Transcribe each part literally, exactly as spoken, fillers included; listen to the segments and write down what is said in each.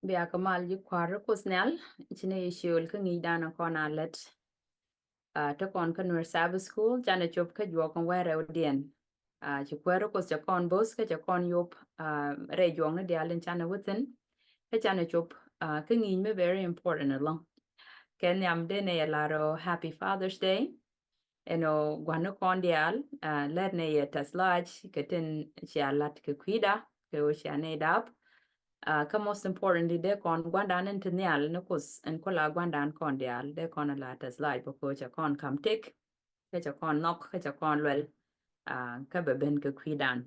Bia kɛ mal ji̱ kua̱r Kuoth Nhial, ci nɛ yɛ ciöl kä ŋi̱i̱cdan kɔn a lät. Te kɔn kä Nuer Sabbath School, canɛ cop kä juɔk kɔn wɛrɛ wä diɛn. Ci kuäär Kuoth cɛ kɔn bo̱th kä cɛ kɔn yop rɛy juɔk ni diaal in canɛ wä thi̱n. Kä canɛ cop kä ŋi̱i̱c mi very important ɛlɔ̱ŋ. Kɛ nhiam dee nɛ yɛ lar ɔ Happy Father's Day. Ɛn ɔ gua̱n ni kɔn diaal, lɛr nɛ yɛ tɛth lɔaac kɛ tin cia lat kɛ kui̱da kɛ ɣöö cia nɛ dap. Kä most importantly dee kɔn gua̱ndan in ti nhial ni Kuoth in kula gua̱ndan kɔn diaal dee kɔn a la tɛth lɔaac bä kɛ ɣöö cɛ kɔn kam tëk kä cɛ kɔn nhɔk kä cɛ kɔn luɛl. Kä bɛ ben kɛ kui̱dan.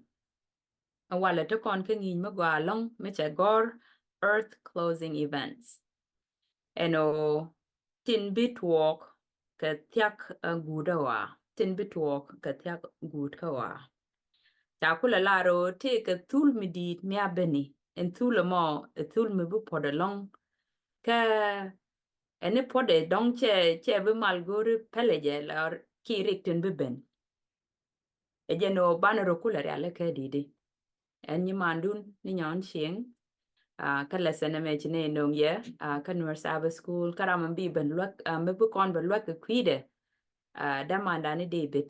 Walɛ ti kɔn kä ŋi̱i̱c mi gɔaa ɛlɔ̱ŋ mi cɛ gɔ̱r earth closing events. Ɛn ɔ tin bi tuɔɔk kɛ thiak guut ɛ ɣɔaa, tin bi tuɔɔk kɛ thiak guut kä ɣɔaa. Ca kulɛ lar ɔ tëëkɛ thul mi di̱i̱t mi a beni, ɛn thul ɛmɔ ɛ thul mi bi puɔt ɛlɔ̱ŋ. Kä ɛn ni puɔt ɛ dɔ̱ŋ cɛ, cɛ bi mal go̱ri pɛlɛ jɛ la ki rik tin bi ben. Ɛ jɛn ɔ banɛ rɔ kulɛ rial ɛ kɛ di̱i̱di. Ɛn nyi mandun ni nyɔn cieŋ. Kä lesson ɛmɛ ci nɛ nöŋ yɛ kä Nuer Sabbath School kä ram mi bi ben luäk, mi bi kɔn bɛ luäk kɛ kui̱dɛ. Dämandan ni David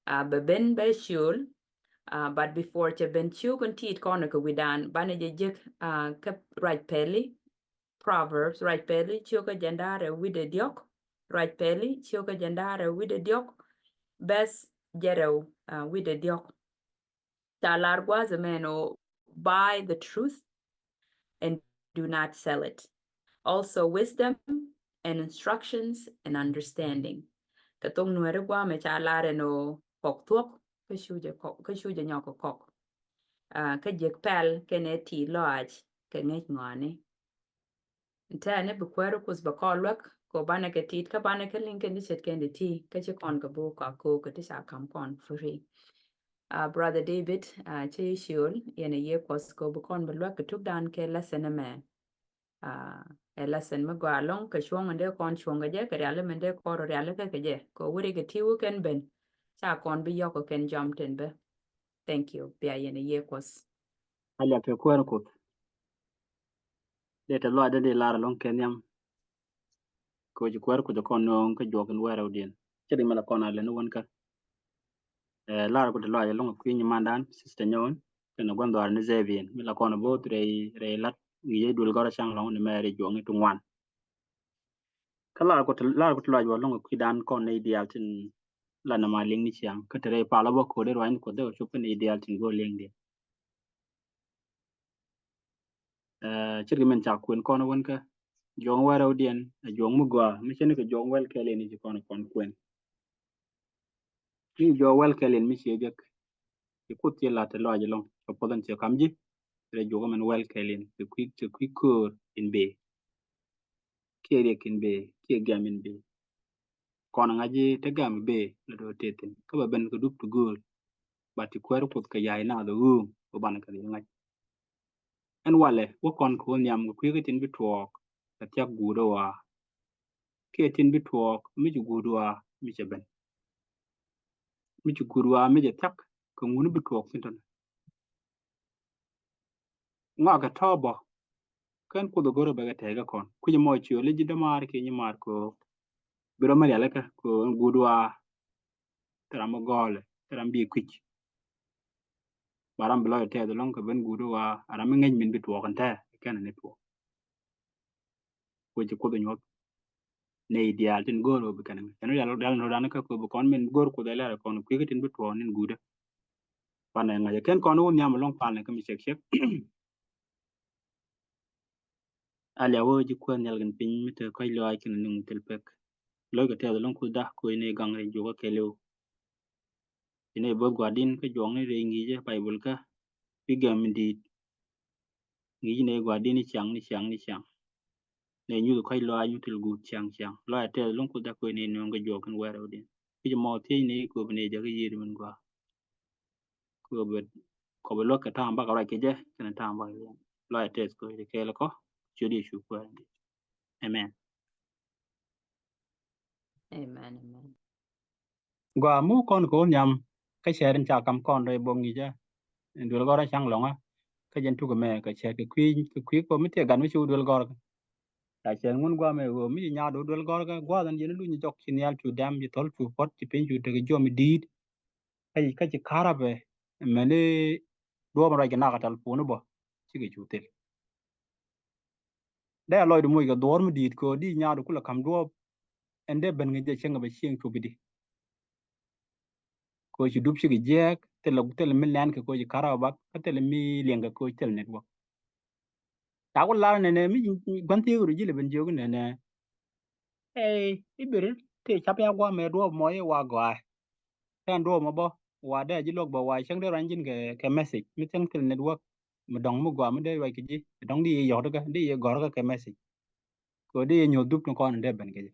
bɛ ben bɛ ciöl. But before cɛ ben ciök in ti̱i̱t kɔn kɛ wi̱dan banɛ jɛ jek kä ruac pɛli. Proverbs ruac pɛli ciök kä jɛn da̱rɛ wi̱dɛ diɔ̱k. Ruac pɛli ciök kä jɛn da̱rɛ wi̱dɛ diɔ̱k. Bɛth jɛrɛw wi̱dɛ diɔ̱k. Ca lar gua̱a̱th ɛmɛn ɔ buy the truth and do not sell it. Also wisdom and instructions and understanding. Kɛ thok Nuɛri gua̱a̱mɛ ca lar ɛn ɔ kɔk thuɔ̱k kä cu jɛ kɔk, kä cu jɛ nyɔk kɛ kɔk. Kä jek pɛl kɛnɛ ti lɔaac kɛ ŋäc ŋɔaani. Tɛni bi kuäär Kuoth bɛ kɔn luäk kɛ banɛ kɛ tit kä banɛ kɛ liŋ kɛn ti ce̱tkɛn ti ti kä ci kɔn kɛ bok kɛ ko̱o̱k kɛ ti ca kam kɔn free. Brother David, ci ciöl yɛn a yiëë Kuɔth kɛ bi kɔn bɛ luäk kɛ tukdan kɛ lesson ɛmɛ. Ɛ lesson mi gɔaa ɛlɔ̱ŋ kɛ cuɔ̱ŋ in dee kɔn cuɔ̱ŋ kɛ jɛ kɛ riali min dee kɔn rɔ riali kɛ kɛ jɛ kɛ wuri kɛ ti wä kɛn ben ca kɔn bi yɔk kɛ kɛn jɔm tin bä. Thank you. Bia yɛn a yiëë Kuɔth. Alia kɛ kuäär Kuoth. Dee te lɔac dee dee lar ɛlɔ̱ŋ kɛ nhiam. Kɛ wec kuäär Kuoth kɔn nööŋ kä juɔk in wɛɛrɛ wä diɛn. Cɛ di mɛ la kɔn a lɛn wän kä. Lar Kuoth lɔac ɛlɔ̱ŋ kui̱ nyi mandan sister Nyɔn kɛnɛ gua̱n dhɔaar ni Zebian mi la kɔn both rɛy rɛy lat ŋi̱i̱c duël gɔrä caŋ lɔ̱ŋ ni mɛ rɛy juɔk ni ti ŋuan. Kä lar Kuoth lar Kuoth lɔac wä ɛlɔ̱ŋ kui̱dan kɔn nɛy diaal tin la nɛmɛ liŋ ni ciaŋ kä te rɛy palä bä ko̱dɛ ruac ni Kuoth dee wä cop kä nɛy diaal tin go̱o̱r liŋ diɛn. Ce̱tkɛ min ca kuën kɔn wän kä juɔk wɛɛrɛ wä diɛn ɛ juɔk mi gɔaa mi cɛ ni kɛ juɔk wɛl kɛɛl in ci kɔn kɔn kuën. Ni juɔk wɛl kɛɛl in mi ciɛ jek ci Kuoth ci lat te lɔac ɛlɔ̱ŋ kɛ puɔth in ciɛ kam ji̱. Rɛ juɔk min wɛl kɛɛl in kɛ kui̱ kɛ kui̱ köör in bëë. Kiɛ riɛk in bëë kiɛ gɛm in bëë. Kɔn ŋa̱c ji̱ te gɛm bëë la do̱r tëë thi̱n kä bɛ ben kɛ dup ti gööl. Ba ti kuäär Kuoth kɛ ya̱c naath ɣööŋ bɛ banɛ kɛ riɛk ŋa̱c. Ɛn walɛ wä kɔn kɛ wä nhiam kɛ kui̱ kä tin bi tuɔɔk kɛ thiak guut ɣɔaa. Kiɛ tin bi tuɔɔk mi ci guut ɣɔaa mi cɛ ben. Mi ci guut ɣɔaa mi cɛ thiak kɛ ŋuni bi tuɔɔk thi̱n tɔnɛ. Ŋɔakɛ tɔ̱ bä kɛn Kuoth ɛ go̱rä bɛ kɛ tɛɛkä kɔn kui̱c ɛmɔ ciöli ji̱ dämaar kiɛ nyimaar köök. Bi rɔ mi rialikä kɛ ɣöö ɛn guut ɣɔaa. Thil ram mi gɔɔlɛ thil ram bi kui̱c. Ba ram bi lɔc tɛth ɛlɔ̱ŋ kɛ ben guut ɣɔaa a ram mi ŋäc min bi tuɔɔk ɛn tɛɛ kɛn ni tuɔɔk. Kui̱c ci Kuoth ɛ nyuɔth. Nɛy diaal tin go̱o̱r ɣöö bi kɛn ŋäc ɛn rial rial ni rɔdan kä kɛ bi kɔn min go̱o̱r Kuoth ɛ lɛr kɔn kui̱ kä tin bi tuɔɔk nin guut ɛ. Banɛ ŋa̱c ɛ kɛn kɔn wä nhiam ɛlɔ̱ŋ palnɛ kä mi cɛk cɛk. Alia wä ji̱ kuäär nhial kɛn piny mi te kɔc lɔaac kɛn niŋ thil pek. Lo̱ckɛ tɛth ɛlɔ̱ŋ Kuothda koc ni gaŋ rɛy juɔkä kɛɛliw. Ci ni bo̱th gua̱di̱n kä juɔk ni rɛy ŋi̱i̱cä Baibol kä bi gɛm mi di̱i̱t. Ŋi̱i̱c ni gua̱di̱n ni ciaŋ ni ciaŋ ni ciaŋ. Ni nyuth kɔc lɔaac nyuth thil guut ciaŋ ciaŋ lɔaac tɛth ɛlɔ̱ŋ Kuothda koc ni nööŋ kä juɔk kɛn wɛɛr ɛwdiɛn. Wi̱c mɔ thiec ni kop ni jakä yiëëd min gua̱a̱. Kɔ bɛ luäk kɛ ta̱a̱m bakɛ ruac kɛ jɛ kɛnɛ ta̱a̱m bakɛ jɛ. Lɔaac tɛth kɔ jɛ kɛɛl kɔ ciöt Yecu kuäär. Amen. Amen, amen. Gɔaa muk kɔn kɛ wä nhiam kä cɛɛr in ca kam kɔn rɛy bok ŋi̱cä. In duel gɔrä caŋ lɔŋä Kä jɛn tuk ɛmɛ kɛ cɛɛt kɛ kui̱, kɛ kui̱ kɔ mi tiɛ gat mi ci wä duel gɔrkä. Ca cɛɛt ŋun guamɛ ɣöö mi ci nyaat wä duel gɔrkä, gua̱a̱th ɛn yɛn luny ci jɔk, ci nhial cu dɛm, ci thɔl cu puɔ̱t, ci piny cu tek, jiɔam mi di̱i̱t. Kä ci, kä ci ka̱r apɛ, mɛni duɔ̱ɔ̱p in ruac kɛ nak a tɛlpon bä, cikɛ cu thil. Dee a lɔcdu moc kɛ dhuɔ̱ɔ̱r mi di̱i̱t kɛ ɣöö di nyaatdu kulɛ ka̱m duɔ̱ɔ̱p. Ɛn dee ben kɛ jɛ cieŋ kɛ bɛ cieŋ cuɔp i̱di. Kɛ ɣöö ci dup cikɛ jiääk, thilɛ, thilɛ mi lɛn kɛ kɛ ɣöö ci ka̱r a bak, kä thilɛ mi liɛŋ kɛ kɛ ɣöö ci thilɛ network. Ca ku lar nɛnɛ mi gua̱n thiek ru ji̱ lɛ ben jiök nɛnɛ. Ɛ i̱ ber tëë cap ya gua̱a̱mɛ duɔ̱ɔ̱p mɔ i̱ wa gɔaa. Kɛn duɔ̱ɔ̱p mɔ bä wa dee ji̱ luɔk bä wa cäŋ dee ruany ji̱n kɛ, kɛ message mi cäŋ thil network. Mi dɔ̱ŋ mi gɔaa mi dee ruac kɛ ji̱ dɔ̱ŋ di yɛ yɔ̱k dikä di yɛ gɔ̱rkä kɛ message. Kɛ di yɛ nyuɔ̱th dup ni kɔn in dee ben kɛ ji̱.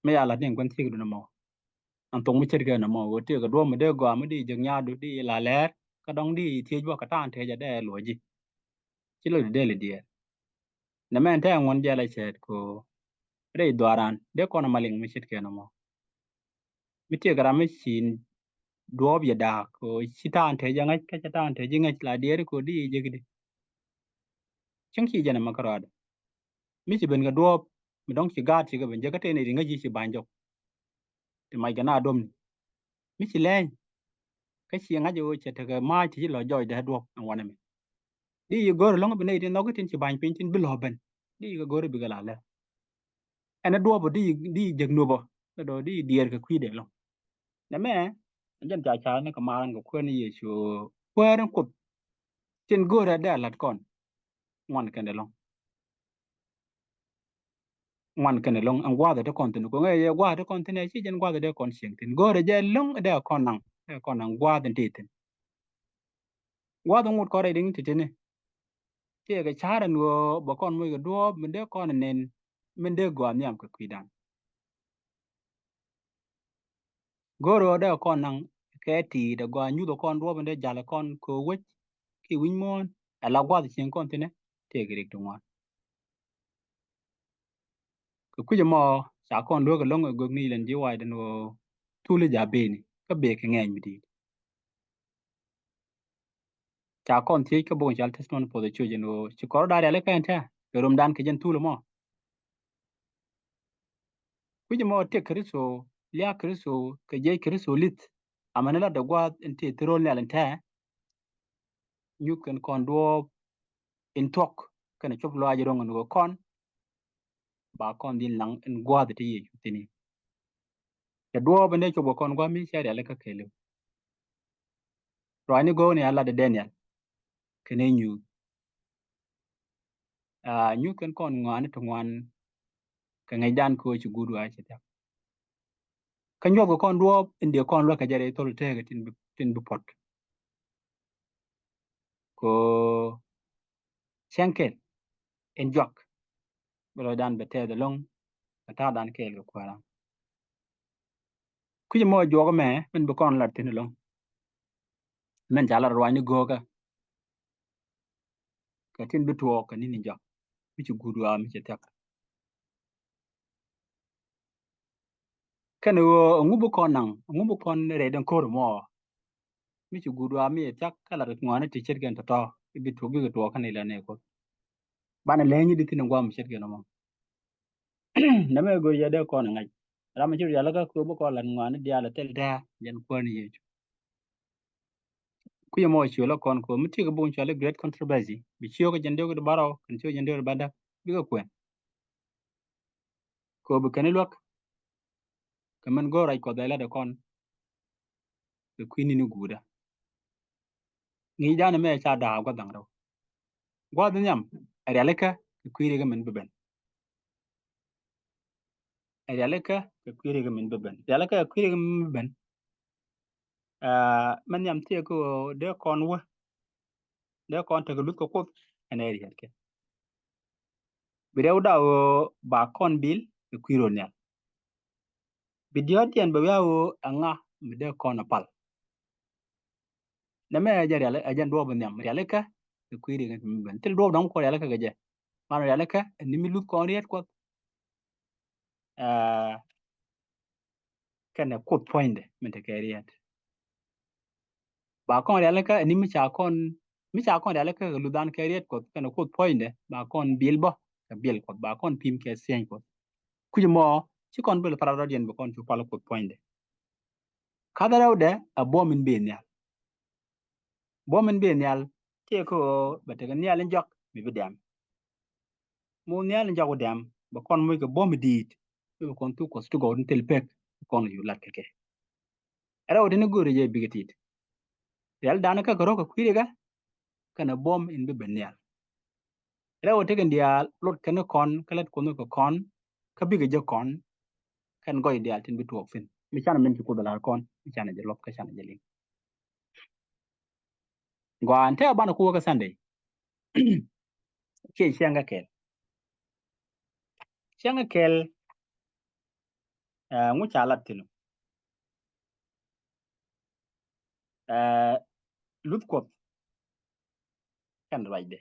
Mi ya lat ni gua̱n thiek dun ɛmɔ. An thok mi ce̱tkɛ nɔmɔ ɣöö tëëkɛ duɔ̱ɔ̱p mi dee gɔaa mi di jek nyaatdu di la lɛɛr kä dɔ̱ŋ di thiec bä kɛ ta̱a̱n tëëcä dee luɔ̱c ji̱. Ci lɔcdu dee lɛ diɛɛr. Nɛ mɛn tɛɛ ŋuɔ̱n jɛl a cɛɛt kɛ ɣöö rɛy dhuaaran dee kɔn a maliŋ mi ce̱tkɛ nɔmɔ. Mi tiɛɛkɛ ram mi ci duɔ̱ɔ̱p yɛ da̱a̱k kɛ ɣöö ci ta̱a̱n tëëcä ŋäc kä cɛ ta̱a̱n tëëcä ŋäc la diɛɛr kɛ ɣöö di yɛ jek di. Cäŋ ci jɛn ɛmɛ kärɔaadɛ. Mi ci ben kɛ duɔ̱ɔ̱p mi dɔ̱ŋ ci gaat ci kɛ ben jɛ kä tëë nɛy ti ŋäc ci ba̱ny jɔk. Ti mac kɛ na duɔ̱pni mi ci lɛny. Kä ci ŋa̱c ɣöö cɛ tekɛ maac ti ci lɔ jɔɔc dee duɔ̱ɔ̱p ɛn wanɛ mi. Di yi go̱o̱r ɛlɔ̱ŋ bi nɛy ti nhɔk tin ci ba̱ny piny tin bi lɔ ben. Di yi kɛ go̱o̱r bikɛ la lɛ. Ɛn ɛ duɔ̱ɔ̱p di yi, di yi jek nupä. Kɛ dɔ̱ di yi diɛɛr kɛ kui̱dɛ ɛlɔ̱ŋ. Nɛ mɛ jɛn ca ca̱a̱n ni kɛ maran kɛ kuäär ni Yecu. Kuäär in Kuoth tin go̱o̱rɛ dee a la̱t kɔn. Ŋuan kɛn ɛlɔ̱ŋ. Ŋuan kɛn ɛlɔ̱ŋ ɛn gua̱a̱th ɛ ti kɔn thi̱n. Kueŋɛ yɛ gua̱a̱th ɛ ti kɔn thi̱n ɛ ci jɛn gua̱a̱th ɛ dee kɔn cieŋ thi̱n. Go̱o̱rɛ jɛ ɛlɔ̱ŋ ɛ dee kɔn naŋ, ɛ kɔn naŋ gua̱a̱th in ti thi̱n. Gua̱a̱th in ŋut kɔn rɛy riŋ ti thi̱n. Tiɛɛkɛ ca̱r ɛn ɣöö bɛ kɔn moc kɛ duɔ̱ɔ̱p min dee kɔn ɛ nɛn min dee gɔaa nhiam kɛ kui̱dan. Go̱o̱r ɣöö dee kɔn naŋ kɛ ti̱i̱t ɛ gɔaa nyuth ɛ kɔn duɔ̱ɔ̱p in dee jal ɛ kɔn kɛ wec kiɛ wi̱c muɔ̱ɔ̱n ɛ la gua̱th cieŋ kɔn thi̱n ɛ tëëkɛ rik ti ŋuan. Kɛ kui̱c ɛmɔ ca kɔn luäk ɛlɔ̱ŋ ɛ gök ni ilɛn ji̱ wa̱i̱dɛn ɣöö thul i̱ ja̱ beni kä bek kɛ ŋɛɛny mi di̱i̱t. Ca kɔn thiec kä bok in cal Testimony for the Church ɛn ɣöö ci kɔr da̱a̱ rialikä ɛn tɛ̈ kɛ romdan kɛ jɛn thul ɛmɔ. Kui̱c ɛmɔ tëk Kritho, lia̱a̱ Kritho kɛ jiɛc Kritho li̱th. Amäni lat dee gua̱a̱th in tëë thil ro̱l nhial in tɛ̈ nyuth kɛn kɔn duɔ̱ɔ̱p in thuɔ̱k kɛnɛ cop lɔaac ro̱ŋ in ɣöö kɔn ba kɔn dhil naŋ in gua̱a̱th ti Yecu thi̱n i̱. Cɛ duɔ̱ɔ̱p in dee cop kɛ kɔn gua̱a̱th mi cɛ rialikä kɛɛliw. Ruaacni go̱o̱k ni a lat dee Daniel kɛnɛ nyuuth. Aa, nyuuth kɛn kɔn ŋɔaani ti ŋuan kɛ ŋäcdan kɛ ɣöö ci guut ɣaa ci thia̱k. Kä nyuɔth kɛ kɔn duɔ̱ɔ̱p in dee kɔn luäk kɛ jɛ rɛy thol tëëkɛ tin bi, tin bi puɔ̱t. Kɛ ɣöö cäŋ kɛl in juak bi lɔcdan bɛ tɛth ɛlɔ̱ŋ kɛ ta̱a̱dan kɛɛl kɛ kuääran. Kui̱c ɛmɔ juɔk ɛmɛ min bi kɔn lat thi̱n ɛlɔ̱ŋ. Min ca lat ruaacni go̱o̱kä kɛ tin bi tuɔɔk kɛ ni̱n in jɔak mi ci guut ɣaa mi ci thia̱k. Kɛn ɣöö ɛŋu bi kɔn naŋ, ɛŋu bi kɔn rɛy den ko̱r ɛmɔ mi ci guut ɣaa mi ci thia̱k kä lat ŋɔaani ti ce̱tkɛn tɔ̱tɔ̱ i̱ bi tuɔɔk bikɛ tuɔɔk kɛn ilɛ nɛy Kuɔth. Banɛ lɛny i̱di thi̱n in gua̱a̱m mi ce̱tkɛn ɛmɔ. Nɛmɛ go̱o̱r yɛ dee kɔn ɛ ŋa̱c ram mi ci rialikä kɛ ɣöö bi kɔn lat ŋɔaani diaal ɛ thil tɛ̱̈ɛ̱̈ jɛn Kuäär ni Yecu. Kui̱c ɛmɔ ciöl ɛ kɔn kɛ ɣöö mi tekɛ bok in cɔal i̱ Great Controversy bi ciökɛ jɛn diɔ̱k i̱ di bärɔw kɛn ciökɛ jɛn diɔ̱k i̱ di bädäk bikɛ kuɛn. Kɛ ɣöö bi kɛn i̱ luäk kɛ min go̱o̱r ruac Kuɔth ɛ lat ɛ kɔn kɛ kui̱ ni̱n i̱ guutdä. Ŋi̱i̱cdan ɛmɛ ca da̱a̱k gua̱th da̱ŋ rɛw. Gua̱th nhiam ɛ rialikä kɛ kui̱ rikä min bi ben. Ɛ rialikä kɛ kui̱ rikä min bi ben. Rialikä kɛ kui̱ rikä min bi ben. Aa, mɛ nhiam thiek kɛ ɣöö dee kɔn wä dee kɔn tekɛ luth kɛ Kuoth ɛn ɛ riɛtkɛ. Bi rɛw da̱k ɣöö ba kɔn bil kɛ kui̱ röl nhial. Bi diɔ̱ɔ̱kdiɛn bɛ wiaa ɣöö ɛŋa mi dee kɔn ɛ pal. Nɛmɛ ɛ jɛn rial, ɛ jɛn duɔ̱ɔ̱p nhiam rialikä kɛ kui̱ rikä mi ben. Thil duɔ̱ɔ̱p dɔ̱ŋ kuɔ rialikä kɛ jɛ. Man rialikä ɛ ni mi luth kɔn riet Kuɔth. Aa, kɛnɛ Kuoth puɔ̱nydɛ min te kɛ riet. Ba kɔn rialikä ni mi ca kɔn, mi ca kɔn rialikä kɛ luth dan kɛ riet Kuɔth kɛnɛ Kuoth puɔ̱nydɛ, ba kɔn bil bä kɛ bil Kuɔth, ba kɔn pim kɛ thieny Kuɔth. Kui̱c mɔ ci kɔn bil parat rɔ̱diɛn bi kɔn cu pal Kuoth puɔ̱nydɛ. Ka̱th rɛwdɛ a buɔ̱m in bëë nhial. Buɔ̱m in bëë nhial tëë kä ɣöö bɛ tekɛ nhial in jɔak mi bi dɛm. Mu nhial in jɔak wä dɛm bɛ kɔn moc kɛ buɔ̱m in di̱i̱t mi bɛ kɔn thuk Kuɔth ti gɔw tin thil pek bɛ kɔn yu lat kɛ kɛ. Rɛw tini go̱o̱ri jɛ bikɛ tit. Rial dan kä kɛ rɔ̱ kɛ kui̱ rikä kɛnɛ buɔ̱m in bi ben nhial. Rɛw tekɛ diaal lot kɛn kɔn kä lät Kuɔth kɛ kɔn kä bikɛ jɛ kɔn kɛn gɔy diaal tin bi tuɔɔk thi̱n mi canɛ min ci Kuoth lar kɔn mi canɛ jɛ luɔp kä canɛ jɛ liŋ. Gɔaa ɛn tɛɛ banɛ ku wä kä Sunday. Kiɛ cɛŋ kä kɛl. Cɛŋ kä kɛl. Ɛ, ŋu ca lat thi̱n ɔ? Ɛ, luth Kuɔth kɛn ruacdɛ.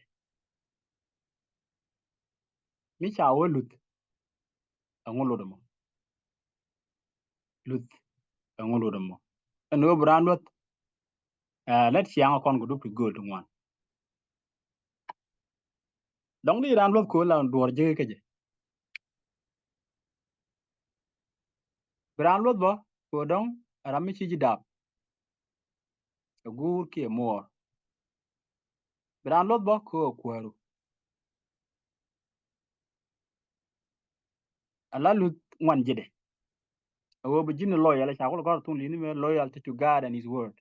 Mi ca wä luth, ɛŋu lot ɛmɔ? Luth, ɛŋu lot ɛmɔ? Ɛn ɣöö bi raan luɔth, ɛ, lät ciaŋ kɔn kɛ dup ti gööl ti ŋuan. Dɔ̱ŋ di raan luɔth köö la duɔ̱ɔ̱r jek kä jɛ. Bi raan luɔth bä köö dɔ̱ŋ ram mi ci ji̱ dap kɛ guur kiɛ muɔɔr. Bi raan luɔth bä köö kuääru. Ala luth ŋuan ji̱dɛ. A ɣöö bi ji̱n loyal, ca kul kɔr thuŋ li̱ni mɛ loyalty to God and his word.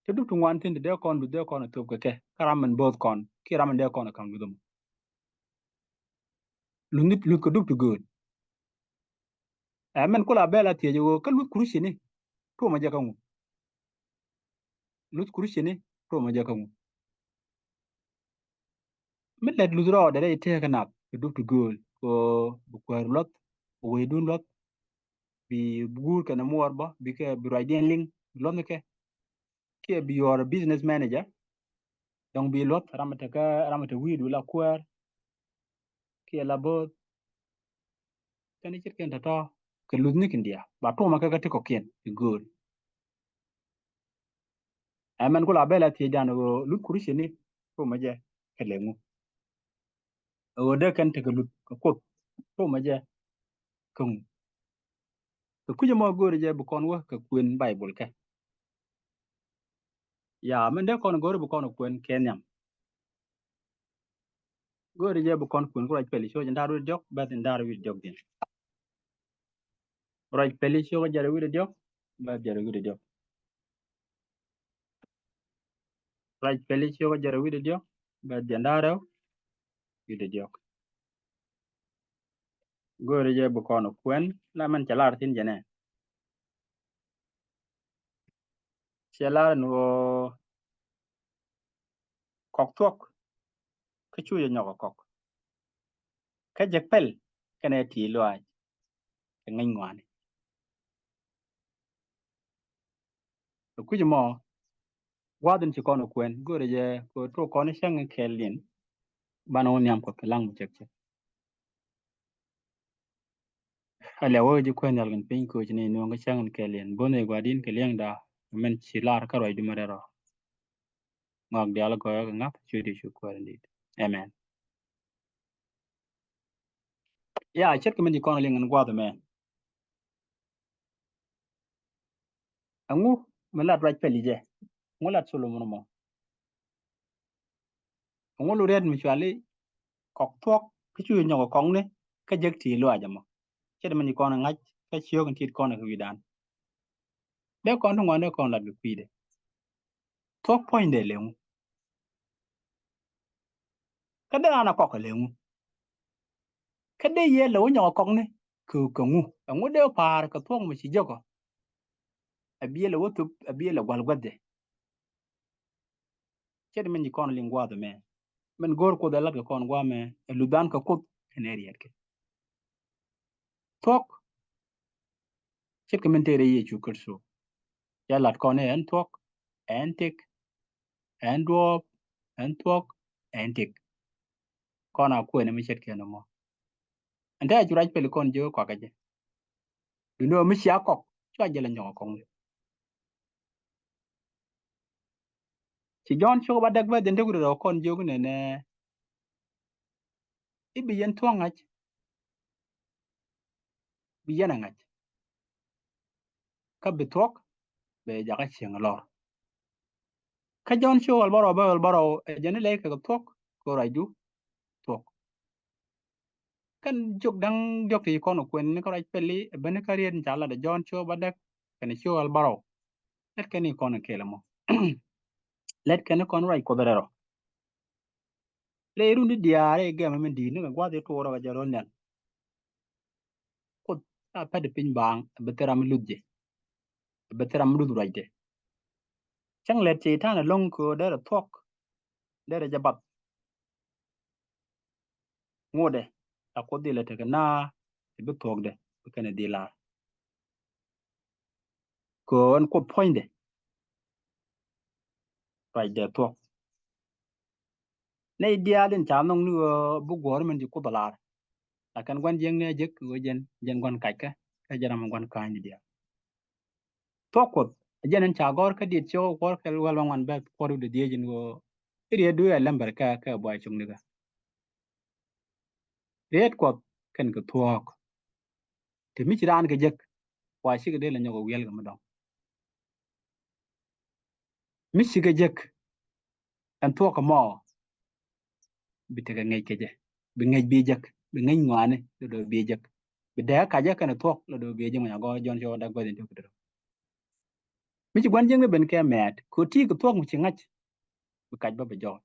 Ti dup ti ŋuan thi̱n ti dee kɔn luth dee kɔn a thop kɛ kɛ kä ram min bo̱o̱th kɔn kiɛ ram min dee kɔn a ka̱m luth ɛmɔ. Luth ni, luth kɛ dup ti gööl. Ɛ mɛn kula bɛl a thiec ɣöö kä luth Christian ni tuɔmä jɛ kä ŋu? Luth Christian ni tuɔmä jɛ kä ŋu? Mi lɛt luth rɔɔdɛ rɛy tëëkä nath kɛ dup ti gööl kɛ ɣöö bi kuäär luɔth, bi wecdun luɔth, bi guur kɛnɛ muɔɔr bä, bi kɛ, bi ruacdiɛn liŋ, bi luɔth ni kɛ. Kiɛ bi yuɔr business manager, dɔ̱ŋ bi luɔth ram mi te kä, ram mi te wi̱i̱du la kuäär kiɛ la bo̱o̱th. Kɛn ce̱tkɛn tɔ̱tɔ̱ kɛ luth ni kin diaal ba tuɔmä kɛ kä ti kɔ̱kiɛn ti gööl. Ɛ mɛn kula bɛl a thiec dan ɣöö luth Christian ni tuɔmä jɛ kɛ lɛ ŋu? Ɣöö dee kɛn tekɛ luth kɛ Kuoth tuɔmä jɛ kä ŋu? Kɛ kui̱c ɛmɔ go̱o̱ri jɛ bi kɔn wä kɛ kuën Baibol kɛ. Ya, min dee kɔn go̱o̱ri bi kɔn kuën kɛ nhiam. Go̱o̱ri jɛ bi kɔn kuën kä Ruac Pɛli cio̱k jiɛn da̱ŋ rɛw wi̱cdɛ diɔ̱k, bɛth jiɛn da̱ŋ rɛw wi̱cdɛ diɔ̱k thi̱n. Ruac Pɛli cio̱k jiɛn rɛw wi̱cdɛ diɔ̱k, bɛth jiɛn da̱ŋ rɛw wi̱cdɛ diɔ̱k. Ruac Pɛli cio̱k jiɛn rɛw wi̱cdɛ diɔ̱k, bɛth jiɛn da̱ŋ rɛw wi̱cdɛ diɔ̱k. Go̱o̱ri jɛ bi kɔn kuën la min cɛ lar thi̱n jɛ nɛ. Cɛ lar ni ɣöö kɔk thuɔ̱k kä cu jɛ nyɔk ɛ kɔk. Kä jɛ pɛl kɛnɛ ti luaac kɛ ŋäc ŋuani. Kɛ kui̱c mɔ gua̱a̱th in ci kɔn kuɛn go̱o̱rɛ jɛ kɛ tok kɔn cäŋ kɛl in. Banɛ wä nhiam Kuɔth kɛ laŋ mi cɛk cɛk. A lɛ wä ji̱ kuɛn nhial kɛn piny koc ni nuɔ̱ŋ kɛ cäŋ kɛl in bo̱n ɛ gua̱di̱n kɛ liɛŋda. Mɛn ci lar kä ruacdu mɛ rɛl rɔ. Ŋɔak diaal gɔɔyä kɛ ŋa̱th cu di cu kuäär in di̱i̱t. Amen. Ya, ce̱tkɛ min ci kɔn liŋ in gua̱a̱th mɛ. Ɛŋu mi lat Ruac Pɛli jɛ? Ɛŋu lat Solomon mɔ? Ɛŋu lu riet mi cuali kɔk thuɔ̱k kä cu nyɔk kɔkni kä jek ti luaac ɛmɔ? Ce̱t min ci kɔn ŋa̱c kä ciök in tit kɔn kɛ wi̱dan. Dee kɔn ti ŋuan dee kɔn lat kɛ kui̱dɛ. Thuɔ̱k puɔ̱nydɛ leŋu? Kä dee raan a kɔk a leŋu? Kä dee yɛ lɛ wä nyɔk a kɔkni kɛ, kɛ ŋu? Ɛŋu dee pa̱a̱r kɛ thuɔ̱k mi ci jek ɔ? A biɛ lɛ wä thop, a biɛ lɛ gua̱l guäthdɛ. Ce̱t min ci kɔn liŋ gua̱a̱th ɛmɛ. Min go̱o̱r Kuoth ɛ lat kɛ kɔn gua̱a̱th ɛmɛ ɛ luth dan kɛ Kuoth kɛnɛ riɛt kɛ thuɔ̱k. Ce̱tkɛ min tëë rɛy Yecu Kritho. Cɛ lat kɔn i̱ ɛn thuɔ̱k, ɛn tëk, ɛn duɔ̱ɔ̱p, ɛn thuɔ̱k, ɛn tëk. Kɔn a kuɛn mi ce̱tkɛ nɔmɔ. Ɛn te a cu Ruac Pɛli kɔn jiök kɔakä jɛ. Duundɛ ɣöö mi cia kɔk cua jɛ lɛ nyɔk a kɔk mi. Ci Jɔ̱ɔ̱n cio̱k bädäk bä jɛn dee wi̱cdɛ rɔ kɔn jiök inɛnɛ, i̱ bi yɛn thuɔ̱k ŋa̱c, bi yɛn a ŋa̱c, kä bi thuɔ̱k bɛ jakä cieŋ lɔr. Kä Jɔ̱ɔ̱n cio̱k ɣɔl bärɔw bä ɣɔl bärɔw, ɛ jɛn i̱ lɛy kɛ kɛ thuɔ̱k kɛ ruacdu thuɔ̱k. Kɛn jiök da̱ŋ diɔ̱k ti ci kɔn kuɛn ni kä ruac pɛli ɛ ben kä riet in ca lat ɛ Jɔ̱ɔ̱n cio̱k bädäk kɛnɛ cio̱k ɣɔl bärɔw. Lɛt kɛn i̱ kɔn kɛɛl ɛmɔ. Lɛt kɛn i̱ kɔn ruac Kuɔth rɛl rɔ. Lɛ irun di diaar i̱ gɛmɛ min di̱i̱t ni kɛ gua̱th i̱ tuɔɔr ɔ kɛ jɛ ro̱l nhial. Kuoth a pɛt i̱ piny baaŋ, a bi thil ram mi luth jɛ, a bi thil ram mi luth ruacdɛ. Cäŋ lɛ Cɛytan ɛlɔ̱ŋ kɛ ɣöö derɛ thuɔ̱k, derɛ jɛ bath. Ŋotdɛ a Kuoth dhilɛ tekɛ naath ti bi thuɔ̱kdɛ bi kɛn ɛ dhil lar. Kɛ ɣöö ɛn Kuoth puɔ̱nydɛ ruacdɛ thuɔ̱k. Nɛy diaal in ca nhɔk ni ɣöö bi guɔ̱ɔ̱r min ci Kuoth ɛ lar. Lakin gua̱n jiäkni a jek ɣöö jɛn, jɛn gua̱n kackɛ, kä jɛn ram in gua̱n ka̱a̱cni diaal. Thuɔ̱k Kuɔth ɛ jɛn in ca gɔ̱r kä Diit cio̱k kuɔr kɛl wäl bäŋuan bɛth kuɔr wi̱cdɛ dhieec in ɣöö i̱ rietdu ɛ lämbär kɛ, kɛ buay cuknikä. Riet Kuɔth kɛn kɛ thuɔ̱k. Ti mi ci raan kɛ jek, wa cikɛ dee lɛ nyɔk ɛ wiɛl kɛ mi dɔ̱ŋ. Mi cikɛ jek, ɛn thuɔ̱k ɛmɔ bi tekɛ ŋäc kɛ jɛ, bi ŋäc bi jek, bi ŋäc ŋɔaani lɛ do̱ bi jek, bi dee kacä kɛnɛ thuɔ̱k lɛ do̱ bi jek. Mɛn agɔr Jɔ̱ɔ̱n cio̱k bädäk gua̱th in diɔ̱k ti rɛw. Mi ci gua̱n jiäkni ben kɛ mɛɛt kɛ ɣöö ti kɛ thuɔ̱k mi ci ŋa̱c, bi kac bä bi jɔɔc.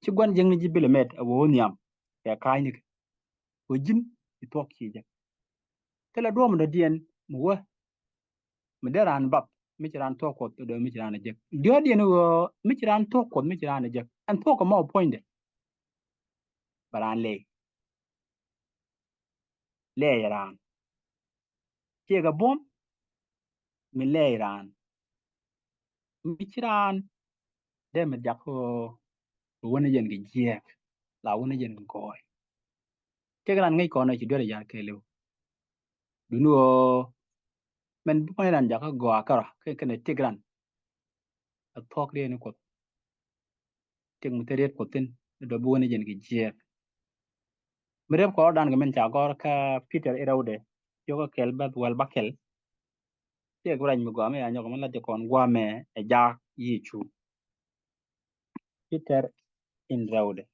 Ci gua̱n jiäkni ji̱ bilɛ mɛt a wee nhiam kɛ ka̱a̱cnikɛ. Kɛ ɣöö ji̱n ci thuɔ̱k ci jek. Thilɛ duɔ̱ɔ̱p mi dɔ̱diɛn mi wä mi dee raan bath mi ci raan thuɔ̱k Kuɔth, dee mi ci raan a jek. Diɔ̱ɔ̱kdiɛn ɣöö mi ci raan thuɔ̱k Kuɔth, mi ci raan a jek, ɛn thuɔ̱k ɛmɔ puɔ̱nydɛ bɛ raan lɛy. Lɛy raan. Ciɛ kɛ buɔ̱m mi lɛy raan. Mi ci raan dee mi diak ɣöö bi wä ni jɛn kɛ jiɛɛk, la wä ni jɛn kɛ gɔɔy. Tëk ran ŋäc kɔn ɛ ci duer ɛ ya̱r kɛɛliw. Duni ɣöö mɛn bi kɔn ran jakä gɔaa kärɔa kɛ kɛnɛ tëk ran. Ɛ thuɔ̱k riet ni Kuɔth. Tëk mi thil riet Kuɔth thi̱n, dee bi wä ni jɛn kɛ jiɛɛk. Mi rep kɔrdan kɛ min ca gɔr kä Pi̱tɛr i̱ rɛwdɛ, cio̱kä kɛl bäth wäl bäkɛl. Tëk ruac mi gɔaa mi ya nyɔk mi lat jɛ kɔn guamɛ ɛ jaak Yecu. Pi̱tɛr in rɛwdɛ,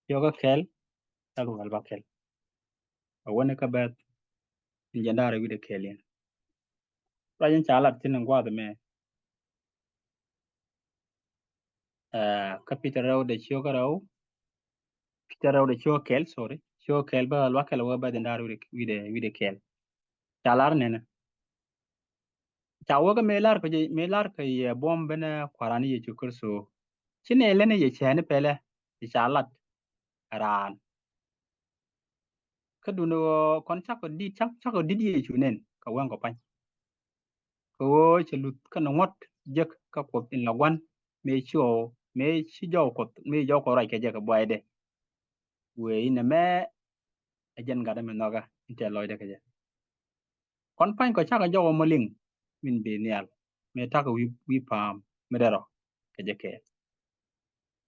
cio̱kä kɛl bäth wäl bäkɛl. A wäni kä bɛth in jɛn da̱rɛ wi̱cdɛ kɛl in. Ruac in ca lat thi̱n in gua̱a̱th ɛmɛ. Ɛ, kä Pi̱tɛr rɛwdɛ cio̱kä rɛw, Pi̱tɛr rɛwdɛ cio̱kä kɛl, sorry, cio̱kä kɛl bäth wäl bäkɛl, wä bɛth in da̱rɛ wi̱cdɛ, wi̱cdɛ, wi̱cdɛ kɛl. Ca lar nɛnɛ. Ca wä kä mëë lar kɛ jɛ, mëë lar kɛ yɛ buɔ̱m benɛ Kua̱ran Yecu Kritho. Ci nɛ lɛn yɛ cɛɛni pɛlɛ, yɛ ca lat raan. Kä duni ɣöö kɔn cakɔ di̱t, cak, cakɔ di̱t Yecu nɛn kɛ wɛŋ kɔ pa̱ny. Kɛ ɣöö cɛ luth kɛnɛ ŋuɔ̱t jek kä Kuoth in la gua̱n mëë ci ɣɔw, mëë ci jɔw Kuoth, mëë jɔw Kuɔth ruac kɛ jɛ kɛ buaydɛ. Wëë inɛ mɛ ɛ jɛn gatdä mi nhɔkä in tɛth lɔcdä kɛ jɛ. Kɔn pa̱ny kɔ cakɔ jɔk ɔ mɔ liŋ min bëë nhial mëë ta̱kɛ wi̱i̱, wi̱i̱ pa̱a̱m mi rɛl rɔ kɛ jɛ kɛɛl.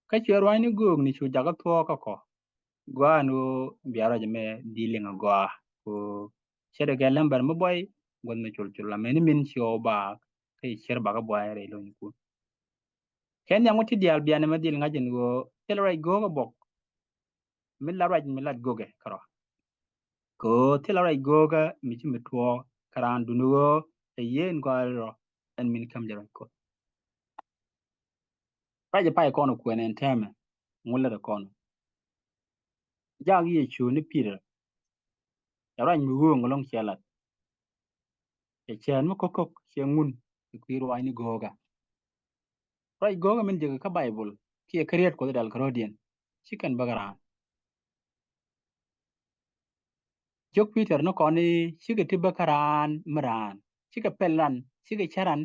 Kä cuɛ ruaacni göökni cu jakä thuɔ̱ɔ̱k kä kɔ. Gɔaa ɛn ɣöö bia ruac ɛmɛ dhil liŋ a gɔaa kɛ ɣöö ce̱tkɛ kɛ lämbär mi buay gua̱th mi col col amɛni min ci ɣɔw baak kä ci cier bakä buay rɛy lo̱nykun. Kɛ nhiam wä ti diaal bianɛ mɛ dhil ŋa̱c ɛn ɣöö thilɛ ruac go̱o̱kä bɔk. Mi la ruac mi lat go̱o̱kɛ kärɔa. Kɛ ɣöö thilɛ ruac go̱o̱kä mi ci mi tuɔɔk kä raan duni ɣöö ɛ yieen gɔaa rɔ ɛn min käm jɛ ruac Kuɔth. Ruac ɛ pay kɔn kuɛn ɛn täämɛ ŋu lät ɛ kɔn. Jak Yecu ni Pi̱tɛr. Cɛ ruac mi ɣööŋ ɛlɔ̱ŋ cɛ lat. Cɛ cään mi ko̱k ko̱k cɛ ŋun kɛ kui̱ ruaacni go̱o̱kä. Ruac go̱o̱kä min jek kä Baibol kiɛ kä riet Kuɔth dal kärɔ̱diɛn ci kɛn bäk raan. Jok Pi̱tɛr ni kɔn i̱ cikɛ ti bäk kä raan mi raan, cikɛ pɛl ran, cikɛ cär ran,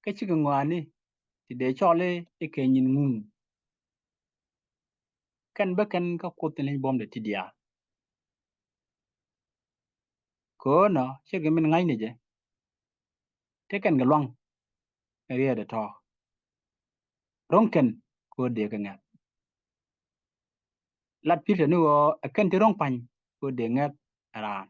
kä cikɛ ŋɔaani ti dee cɔl i̱ kɛ nyin ŋuŋ. Kɛn bä kɛn kä Kuoth in leny buɔ̱mdɛ ti diaal. Kɛ ɣöö nɔ ce̱tkɛ min ŋa̱cni jɛ, te kɛn kɛ lua̱ŋ. ɛ riet ɛ tɔ̱. Ro̱ŋ kɛn kɛ ɣöö dee kɛ ŋɛ̈th. Lat Pi̱i̱tɛr ni ɣöö ɛ kɛn ti ro̱ŋ pa̱ny kɛ ɣöö dee ŋɛ̈th ɛ raan.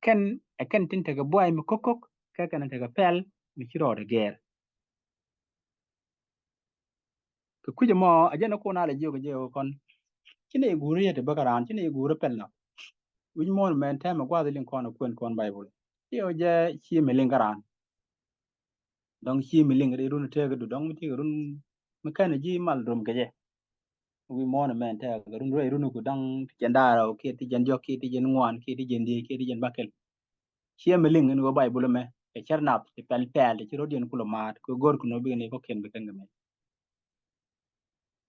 Kɛn ɛ kɛn tin tekɛ buay mi ko̱k ko̱k, kɛ kɛn tekɛ pɛl mi ci rɔɔdɛ gɛɛr. Kɛ kui̱c ɛmɔ a jɛn ɛ kun a lɛ jiök ɛ jɛ ɣöö kɔn ci nɛy guuri yɛ ti bäkä raan, ci nɛy guuri pɛl nɔ. Wi̱c muɔ̱ɔ̱n mɛn tɛmɛ gua̱a̱th liŋ kɔn ɛ kuɛn kɔn Baibol. Ci ɣöö jɛ ci mi liŋ kä raan. Dɔ̱ŋ ci mi liŋ ri run tëëk du dɔ̱ŋ mi ti run mi kɛn ji̱ mal rum kɛ jɛ. Wi̱i̱ muɔ̱ɔ̱n mɛn tɛɛk run ruɛy run ku da̱ŋ ti jɛn da̱a̱r rɛw kiɛ ti jɛn diɔ̱k kiɛ ti jɛn ŋuan kiɛ ti jɛn dhieec kiɛ ti jɛn bäkɛl. Ciɛ mi liŋ in ɣöö Baibul ɛmɛ kɛ cär nath ti pɛl pɛl ti ci rɔ̱diɛn kulɛ maat kɛ go̱r kɛ nɔ bikɛ ni kɔ̱kiɛn bi kɛn kɛ mɛ.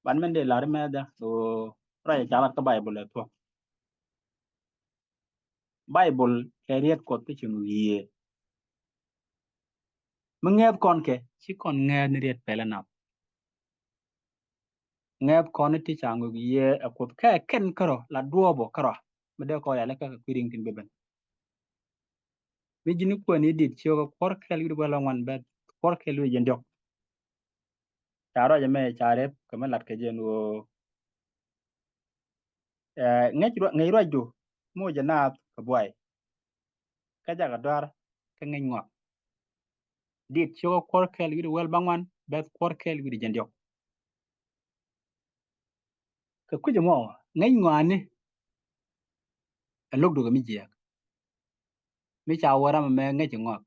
Ban mɛn dee la̱r mɛthdä ɣöö ruac ca lat kä Baibul ɛ thuɔ̱k. Baibul kɛ riet Kuɔth ti ci ŋuk yiëë. Mi ŋɛ̈th kɔn kɛ ci kɔn ŋɛ̈th ni riet pɛlɛ nath. Ŋɛ̈th kɔn ti ca ŋuk yiëë ɛ Kuoth kɛ kɛn kärɔ la duɔɔpɔ kärɔ. Mi dee kɔn rialikä kɛ kui̱ riŋ tin bi ben. Mi ji̱n kuɛn i̱ dit ciök ɛ kuɔr kɛl wi̱cdɛ bä la ŋuan bɛ kuɔr kɛl wi̱cdɛ jɛn diɔ̱k. Ca ruac ɛmɛ ca rep kɛ mi lat kɛ jɛn ɣöö ɛ ŋäc ruacdu mi wä jɛ naath kɛ buay. Kä jakɛ dua̱r kä ŋäc ŋɔak. Dit ciök ɛ kuɔr kɛl wi̱cdɛ wäl bä ŋuan bɛth kuɔr kɛl wi̱cdɛ jɛn diɔ̱k. Kɛ kui̱c ɛmɔ ŋäc ŋɔaani ɛ lo̱kdu kɛ mi jiääk. Mi ca wä ram ɛmɛ ŋäc ŋɔak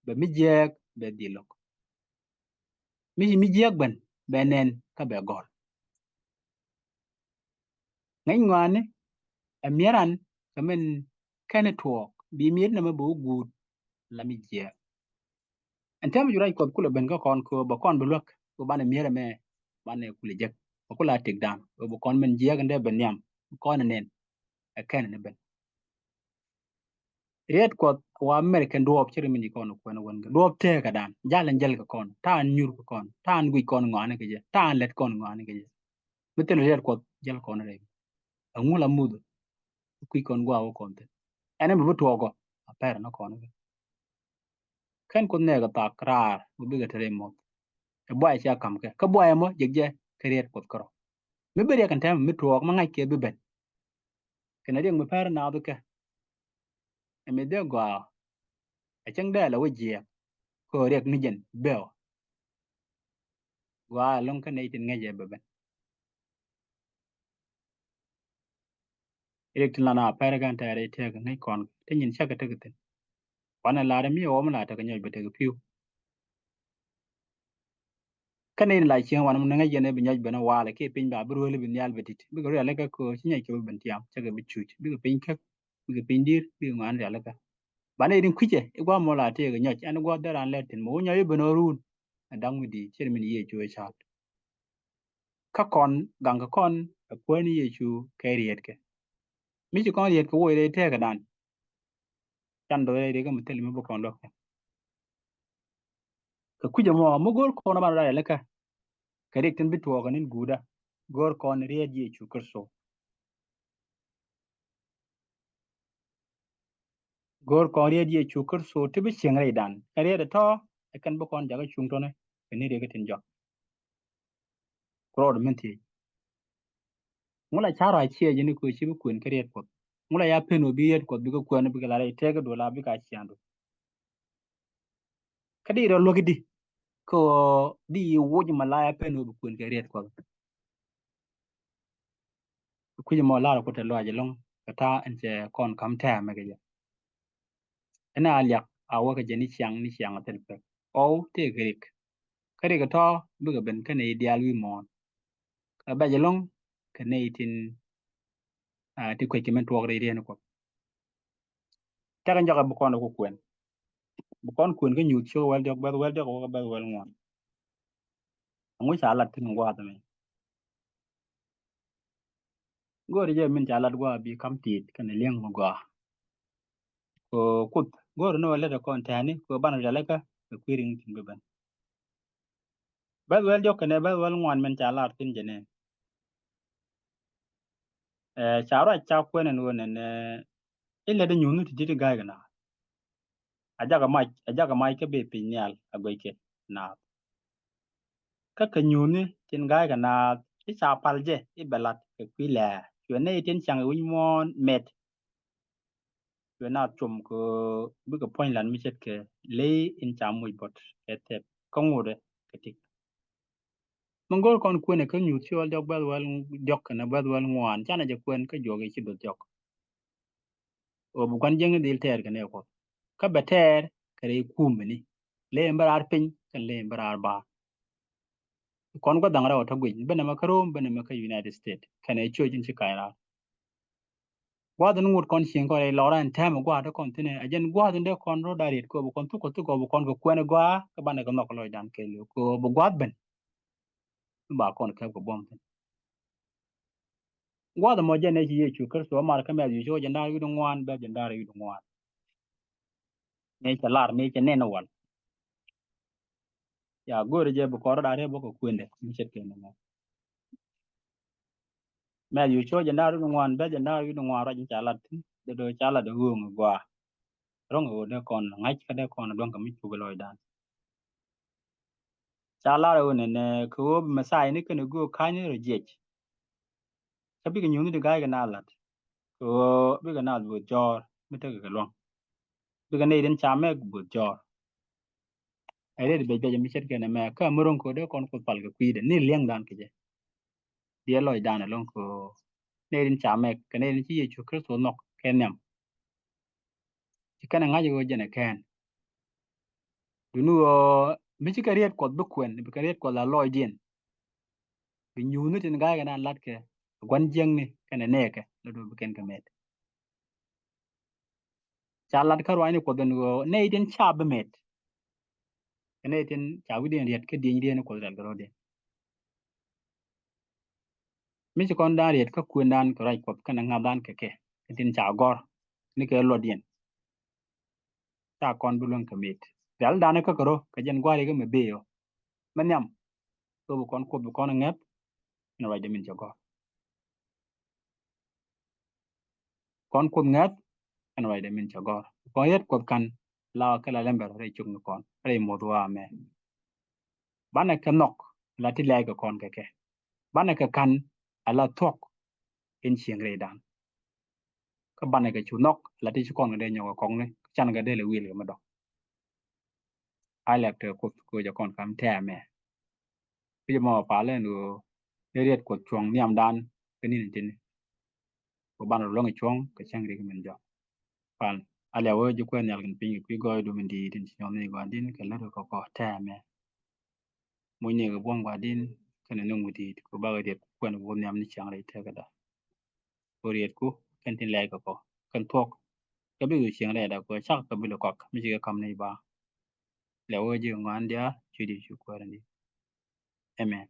bɛ mi jiääk bɛ dhil lo̱k. Mi ci mi jiääk ben bɛ nɛn kä bɛ gɔ̱l. Ŋäc ŋɔaani ɛ mi̱eran kɛ min kɛn tuɔɔk bi mi̱eet nɛmɛ bɛ wä guut la mi jiääk. Ɛn tɛmɛ ju ruac Kuɔth kulɛ ben kä kɔn kɛ ɣöö bɛ kɔn bi luäk ɣöö banɛ mi̱eer ɛmɛ banɛ kulɛ jek bɛ kulɛ a tëkdan ɣöö bɛ kɔn min jiääk ɛn dee ben nhiam bi kɔn ɛ nɛn ɛ kɛn ni ben. Riet Kuɔth wa mɛr kɛn duɔɔp cɛ ri min ci kɔn kuɛn wän kɛ duɔɔp tëëkädan jal ɛn jäl kɛ kɔn ta̱a̱n nyur kɛ kɔn ta̱a̱n guic kɔn ŋɔaani kɛ jɛ ta̱a̱n lɛt kɔn ŋɔaani kɛ jɛ. Mi thil riet Kuɔth jäl kɔn rɛy. Aŋu la muth kui̱ kɔn gua̱a̱ wä kɔn thi̱n. Ɛn ɛmɛ bi tuɔɔkɔ a pɛr ni kɔn kɛ. Kɛn Kuoth nɛɛkɛ thak raar mi bikɛ te rɛy muɔth. Ɛ buay cia ka̱m kɛ kä buay ɛmɔ jek jɛ kɛ riet Kuɔth kärɔ. Mi bi riɛk kɛn tɛmɛ mi tuɔɔk mi ŋa̱c kɛ bi ben. Kɛn riɛk mi pɛr naath kɛ. Ɛ mi dhɛ gɔaa ɛ cäŋ dee la wä jiɛɛk kɛ riɛk ni jɛn bɛw. Gɔaa ɛlɔ̱ŋ kä nɛy tin ŋäcɛ bɛ ben. Riɛk tin lan a pɛr kɛn tɛɛr i̱ tëëk ŋäc kɔn ti nyin cäkɛ tek thi̱n. Wanɛ lar mi ɣɔm la tek nyɔc bɛ tek pi̱w. Kä nɛy tin la cieŋ wanɛ mun ŋäc yɛn bi nyɔc ben walɛ kiɛ piny ba bi ruëli bi nhial bɛ tit bikɛ ruɛl kɛ köö ci nyɔc kɛ bi ben tiam cäkɛ bi cuc bikɛ piny käk bikɛ piny di̱i̱r bikɛ ŋɔaani rialikä. Banɛ irin kui̱cɛ i̱ gua̱a̱th mɔ la tëëk nyɔc ɛn gua̱a̱th dee raan lɛr thi̱n mɔ wä nyɔc i̱ ben ɣä ruun. Ɛ da̱ŋ mi di̱i̱t cier min Yecu ɛ ca̱a̱t. Kä kɔn gaŋ kɛ kɔn ɛ kuäär ni Yecu kɛ rietkɛ. Mi ci kɔn rietkɛ woc rɛy tëëkädan. Can do̱th rɛy riɛk mi thil mi bi kɔn luäk kɛ. Kɛ kui̱c ɛmɔ mi go̱o̱r kɔn a ban rɛy likä. Kɛ riɛk tin bi tuɔɔk kɛ ni̱n guutdä go̱o̱r kɔn riet Yecu Kritho. Go̱o̱r kɔn riet Yecu Kritho ti bi cieŋ rɛydan ɛ riet ɛ tɔ̱ ɛ kɛn bi kɔn jakä cuŋ tɔ̱nɛ kɛ ni riet kä tin jɔak. Ku rɔɔd min thiec ŋu la ca̱r a ciɛ ji̱n i̱ köö ci bi kuën kä riet Kuɔth. Ŋu la ya pen wä bi riet Kuɔth bikɛ kuɛn bikɛ la rɛy tëëkä duɔl a bikɛ a ciaŋdu. Kä di rɔ luäk di kä di wuc ma la ya pen wä bi kuën kɛ riet Kuɔth. Kui̱c mɔ lar ku te luac ɛlɔ̱ŋ kɛ ta̱a̱ ɛn cɛ kɔn ka̱m tɛ̈ɛ̈mɛ kɛ jɛ. Ɛn a liak a wä kɛ jɛ ni ciaŋ ni ciaŋ a thil pek ɣɔw tëë kɛ rik. Kä rik ɛ tɔ̱ bikɛ ben kä nɛy diaal wi̱i̱ muɔ̱ɔ̱n. Kɛ bɛc ɛlɔ̱ŋ kɛ nɛy tin ti kuec kɛ min tuɔɔk rɛy rieen Kuɔth. Cakɛ jɔkɛ bi kɔn ku kuɛn. Bi kɔn kuɛn kä Nyuuth cio̱k wäl diɔk bɛth wäl diɔk wä kä bɛth wäl ŋuan. Aŋu ca lat thi̱n gua̱a̱th ɛmɛ. Go̱o̱ri jɛ min ca lat gua̱a̱ bi ka̱m ti̱i̱t kɛnɛ li̱eŋ mi gɔaa. Kɛ Kuoth go̱o̱ri ni wä lät ɛ kɔn tɛ̱̈ni kɛ banɛ rialikä kɛ kui̱ riŋ tin bi ben. Bɛth wäl diɔk kɛnɛ bɛth wäl ŋuan min ca lar thi̱n jɛ nɛn. Ɛ ca ruac ca kuɛn ɛn ɣöö nɛn ɛ i̱ lät ɛ Nyuuth ni ti di̱t i̱ ga̱a̱c kɛ na. A jakɛ mac, a jakɛ mac kä bee piny nhial a guɛckɛ naath. Kä kɛ nyuuthni tin ga̱a̱ckɛ naath i̱ ca pal jɛ i̱ bɛ lat kɛ kui̱ lɛɛr. Cuɛ nɛy tin caŋ i̱ wi̱c muɔ̱ɔ̱n mɛt. Cuɛ naath com kɛ bikɛ puɔ̱ny lat mi ce̱tkɛ ley in ca moc buɔt kɛ thɛp kä ŋotdɛ kɛ tik. Mi go̱o̱r kɔn kuënɛ kä nyuuth cɔɔl diɔ̱k bɛ̈th wäl diɔ̱k kɛnɛ bɛ̈th wäl ŋuan, canɛ jɛ kuɛn kä juɔk i̱ ci duɔth diɔ̱k. Ɣöö bi gua̱n jiäkni dhil tɛɛr kɛnɛ Kuoth. Kä bɛ tɛɛr kɛ rɛy kumɛni, ley in bä raar piny kɛnɛ ley in bä raar baar. Kɔn gua̱th dhaŋ rɛw ɔ tɔ guic, ben ɛmɛ kä Rome, ben ɛmɛ kä United States kɛnɛ cuec in ci ka̱ny raar. Gua̱a̱th in ŋot kɔn cieŋ kɔn rɛy lɔrä in tɛmɛ gua̱a̱th in dee kɔn thi̱n ɛ jɛn gua̱a̱th in dee kɔn rɔ da̱r yet kɛ ɣöö bi kɔn thuk kɛ thuk ɛ ɣöö bi kɔn kɛ kuɛn ɛ gɔaa kä banɛ kɛ nhɔk lɔcdan kɛɛliw kɛ ɣöö bi gua̱a̱th ben. Mi ba kɔn kɛp kɛ buɔ̱m thi̱n. Gua̱a̱th ɛmɔ jɛn ɛ ci Yecu Kritho ɛ mar kä Mɛthiw cio̱k jiɛn da̱ŋ rɛw wi̱cdɛ ŋuan bɛ̈th jiɛn da̱ŋ rɛw wi̱cdɛ ŋuan. Nɛy cɛ lar, nɛy cɛ nɛn ɛ wal. Ya go̱o̱rɛ jɛ bi kɔn rɔ da̱r yet bä kɛ kuëndɛ mi ce̱tkɛ nɛmɛ. Mɛthiw cio̱k jiɛn da̱ŋ rɛw wi̱cdɛ ŋuan bɛ̈th jiɛn da̱ŋ rɛw wi̱cdɛ ŋuan ruac in ca lat thi̱n, dee do̱ ca lat ɛ ɣööŋ ɛ gɔaa. Ro̱ŋ ɛ ɣöö dee kɔn ŋa̱c kä dee kɔn ɛ duäŋ kɛ mi cuk ɛ lɔcdan. Ca lar ɛ ɣöö nɛnɛ kɛ ɣöö bi Mɛthia ni kɛnɛ göök ka̱ny rɔ jiɛc. Kä bikɛ nyuuthni ti ga̱a̱ckɛ naath la̱t kɛ ɣöö bikɛ naath bo̱o̱th jɔ̱ɔ̱r mi tekɛ kɛ lua̱ŋ. Bikɛ nɛy tin ca mɛk bo̱o̱th jɔ̱ɔ̱r. Ɛ riet biɛc biɛc mi ce̱tkɛ nɛmɛ kä mi ro̱ŋ kɛ ɣöö dee kɔn Kuoth pal kɛ kui̱dɛ ni li̱eŋdan kɛ jɛ. Diɛ lɔcdan ɛlɔ̱ŋ kɛ ɣöö nɛy tin ca mɛk kɛ nɛy tin ci Yecu Kritho nhɔk kɛ nhiam. Ci kɛn ɛ ŋa̱c ɣöö jɛn ɛ kɛn. Duni ɣöö mi ci kɛ riet Kuɔth bi kuɛn, bi kɛ riet Kuɔth la lɔcdiɛn. Bi nyuuthni tin ga̱a̱ckɛ naath la̱tkɛ gua̱n jiäkni kɛnɛ nɛɛkɛ la do̱ bi kɛn kɛ mɛt. Ca lat kä ruaacni Kuɔth ɛn ɣöö nɛy tin ca bi mɛt. Kɛ nɛy tin ca wi̱cdiɛn riet kä diɛnydiɛn Kuɔth rɛl kɛ rɔ̱diɛn. Mi ci kɔn da̱a̱n riet kä kuëndan kɛ ruac Kuɔth kɛnɛ ŋa̱thdan kɛ kɛ kɛ tin ca gɔ̱r ni kɛ luɔtdiɛn. Ca kɔn bi luäŋ kɛ mɛt. Rialdan kä kɛ rɔ kɛ jɛn gua̱a̱ri kä mɛ bëë ɔ. Mɛ nhiam. Ɣöö bi kɔn Kuoth bi kɔn ŋäth ɛn ruacdɛ min cɛ gɔ̱r. Kɔn Kuoth ŋäth ɛn ruacdɛ min cɛ gɔ̱r. Kɔn riet Kuɔth ka̱n la kɛ la lɛmbɛr rɛy cukni kɔn rɛy muɔth wa mɛ. Banɛ kɛ nhɔk la ti lɛɛc kɛ kɔn kɛ kɛ. Banɛ kɛ ka̱n ala thuɔ̱k in cieŋ rɛydan. Kä banɛ kɛ cu nhɔk ala ti ci kɔn kɛ dee nyɔk kɛ kɔkni kä can kɛ dee lɛ wi̱i̱l kɛ mi dɔ̱k. A lɛk te Kuoth kɛ jɛ kɔn kam tɛmɛ. Kä jɛ mɔ palɛ ni ɣöö ni riet Kuɔth cuɔ̱ŋ nhiamdan kä ni̱n tini. Kɛ banɛ rɔ luäŋ cuɔ̱ŋ kɛ cäŋ rik min jɔk. Pal a lɛw ɣöö ji̱ kuɛn nhial kɛn piny kɛ kui̱ gɔɔydu min di̱i̱t in ci nyɔn ni gua̱di̱n kɛ lät kɛ kɔ tɛmɛ. Mucni kɛ buɔ̱m gua̱di̱n kɛnɛ nuŋ wi̱di̱i̱t kɛ bakɛ riet kuɛn wuɔth nhiam ni cäŋ rik tekäda. Kɛ rietku kɛn tin lɛɛc kɛ kɔ kɛn thuɔ̱k. Kɛ bikɛ cieŋ rɛɛda kɛ cak kɛ bil kɔk mi ci kɛ ka̱m ni ba. Lɛ wee ji̱ ŋuan diaal cui̱di cu kuäär ni. Amen.